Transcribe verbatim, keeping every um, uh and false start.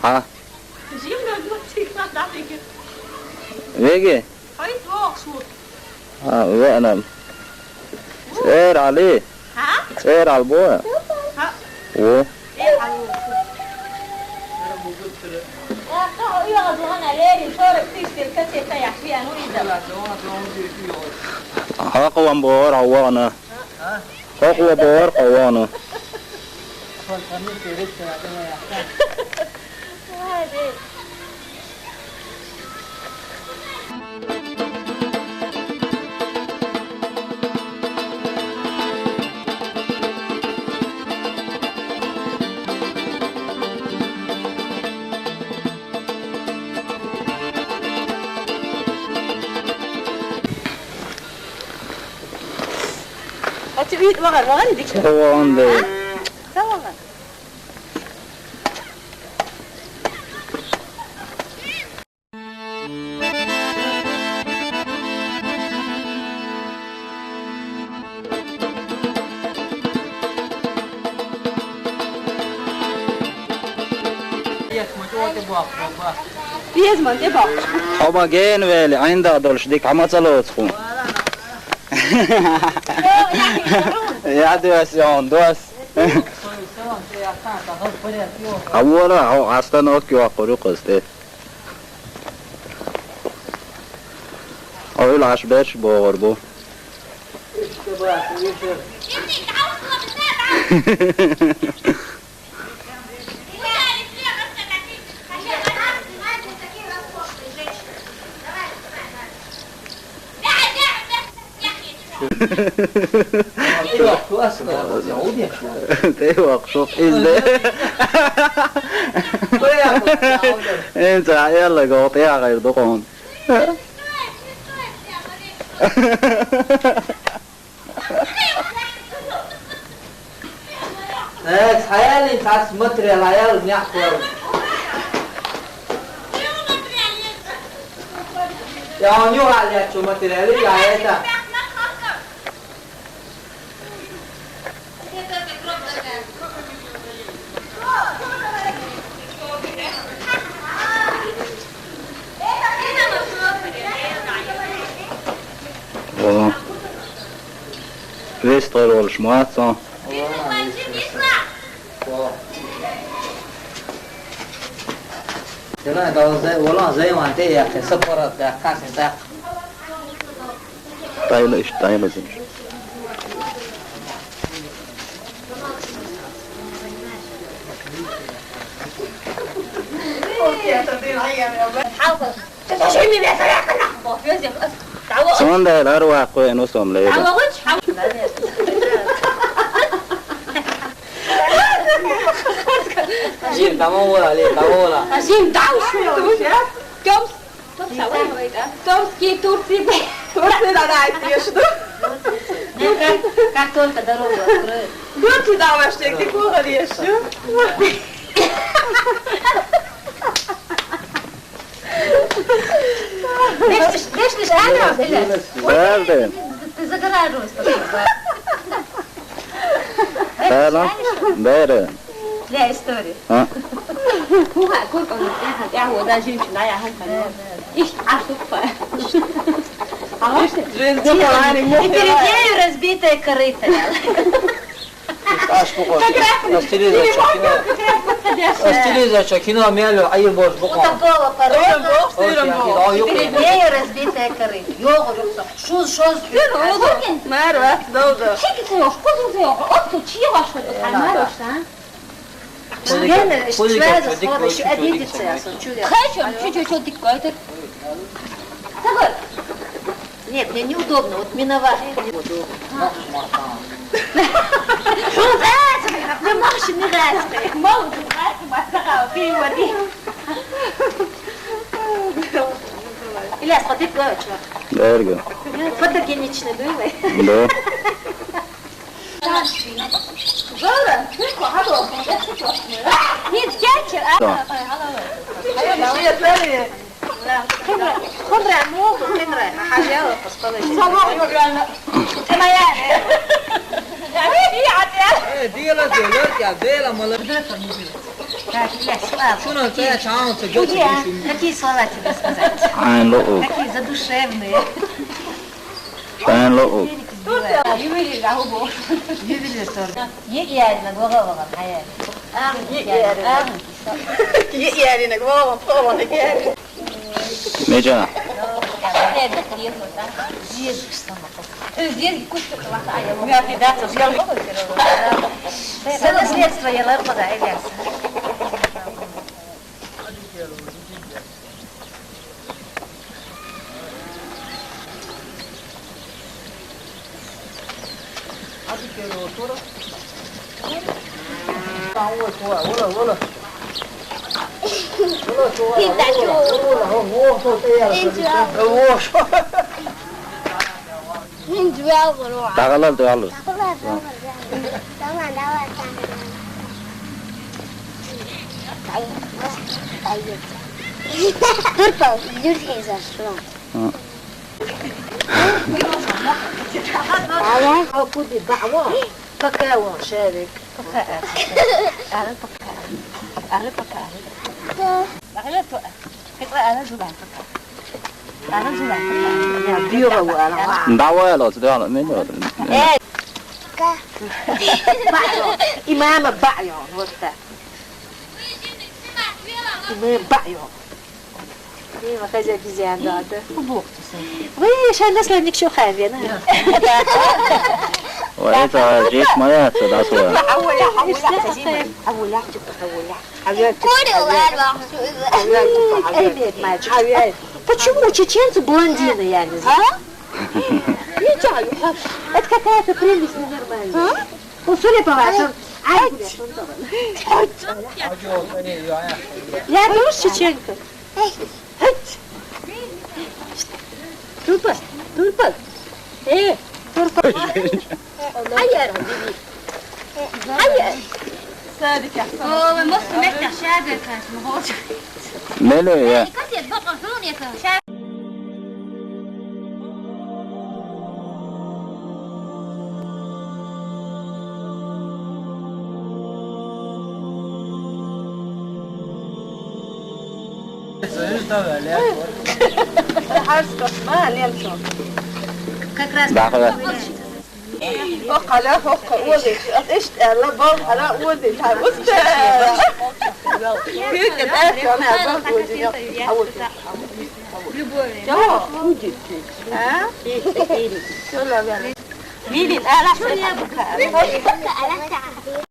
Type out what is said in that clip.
Хьа? Жимна дуртик надо. Веги? Хай, вах, шур. А, веанам. Эр Али. Хьа? Эр Албо. Хьа? О. Эр Албо. Хьа, къаван бор, хьа, вана. Хьа? Хьа, къаван бор, хьа, вана. Ачи, үйт вагар, вагар идик. Вагар. Вагар. Безман, де бах. Хьо ма генвели, айнда долуш дика хьо ма ца лоцу хӀун. Я дос, я он дос. Хьо вара, хьо остановка йоккхур ю кхуза тӀе. Ойла Ӏаш берш богӀур бу. Тевак, шух изде. Энца, ялла, гол тӀе а гӀайр ду къон. Э, хьаялин цхьа материал, хьаял некъ вара. Я он юхьа лечу материал, я это. Вала. Вестхар волуш мац он. Вала, вестхар. Вала. Дела, да, вала, зай, вала, зай, ван, те, я, те, сапарат, да, касин, да. Тайла иш, тайла зинчу. Цундела хӀара ваккхаве ан усам лела. Жин, таман вала, ле, таман вала. Жин, дау шу. Тёмс. Томский, Турция. Турция, да, да, это ещё. Как, как только дорогу открыли. Турция, да, ваш, ты кого ешь? Дешниш, дешниш, а, да, да. Ты загораживаешь, спасибо. Салам. Бери. Для истории. А? Куха, куха, я, я, вот даже ничего, да, я, я, я. Ишт, а что такое? А вот. И перед нею разбитое корыто. Аш бу къош. Как раз. Астилиза чакино. Как раз подходящее. Астилиза чакино, мяло, айыр бош бу къош. У такого корыта. Перед нею разбитое корыто. Йогу, йогу. Шуз, шуз. Марва, долда. Шики ты, шуз, шуз. Оп, ты чего, что ты, Марва, а? Члены, члены схода, ещё обидится, я сам чую. Хорошо, чуть-чуть дикой ты. Такой. Нет, мне неудобно, вот миновать. Неудобно. Шуз, а, ты можешь не дать. Мало ты знаешь, мастера, ты води. Ильяс, ходи, чё? Дорого. Фотогеничный, да? Да. Зора, ты кого? Нет, я чё? Да. Нет, смотри. Хумра, хумра, ну, хумра. Хажала, поспала. Сама, реально. Ты моя. Э, дело, дело, я дело, молодец. Так, я слабо. Что нам твоя чаунца, Какие, какие слова тебе сказать? Айн лук. Какие задушевные. Айн лук. Ювелир, а, убо. Ювелир сорда. Е, я, на глава, глава, а я. А, е, я, а. Е, я, на глава, глава, на я. Меджа. Средство я лармада, Ильяс. Дагъалал, дагъалал. Турпал, юрхеза шуан. Ага. Ала куди баъва. Какао шерик. Какао. Ала какао. Ала какао. Ала то. Какао ала жула. Ала жула. Я био ала. Баъва ала, то ала, мен ала. Э. Баъва. Имама баъва. Вот так. Имама баъва. Има хаза бизян дада. Убухтуса. Вы шанас ла никшо хавена. Ой, это жесть моя, это да, своя. Аволя, аволя, аволя, аволя. Аволя, аволя. Почему чеченцы блондины, я не знаю. А? Не знаю. Это какая-то прелесть ненормальная. А? Ну, судя по вашим. Ай, я тоже чеченка. Турпал, турпал. Э, турпал. Ая, биби. Ая. Ой, мос мекка шабе кас, мохоча. Меле, я. Касет бакъа хун я шабе. Как раз. Да, да. О, къала, о, къа, ози. Ат ишт, ала, бал, ала, ози, та, уста. Кюк, да, кёна, бал, ози. Любовь. Чё? А? Чё, ла, ла? Милин, ала, ала.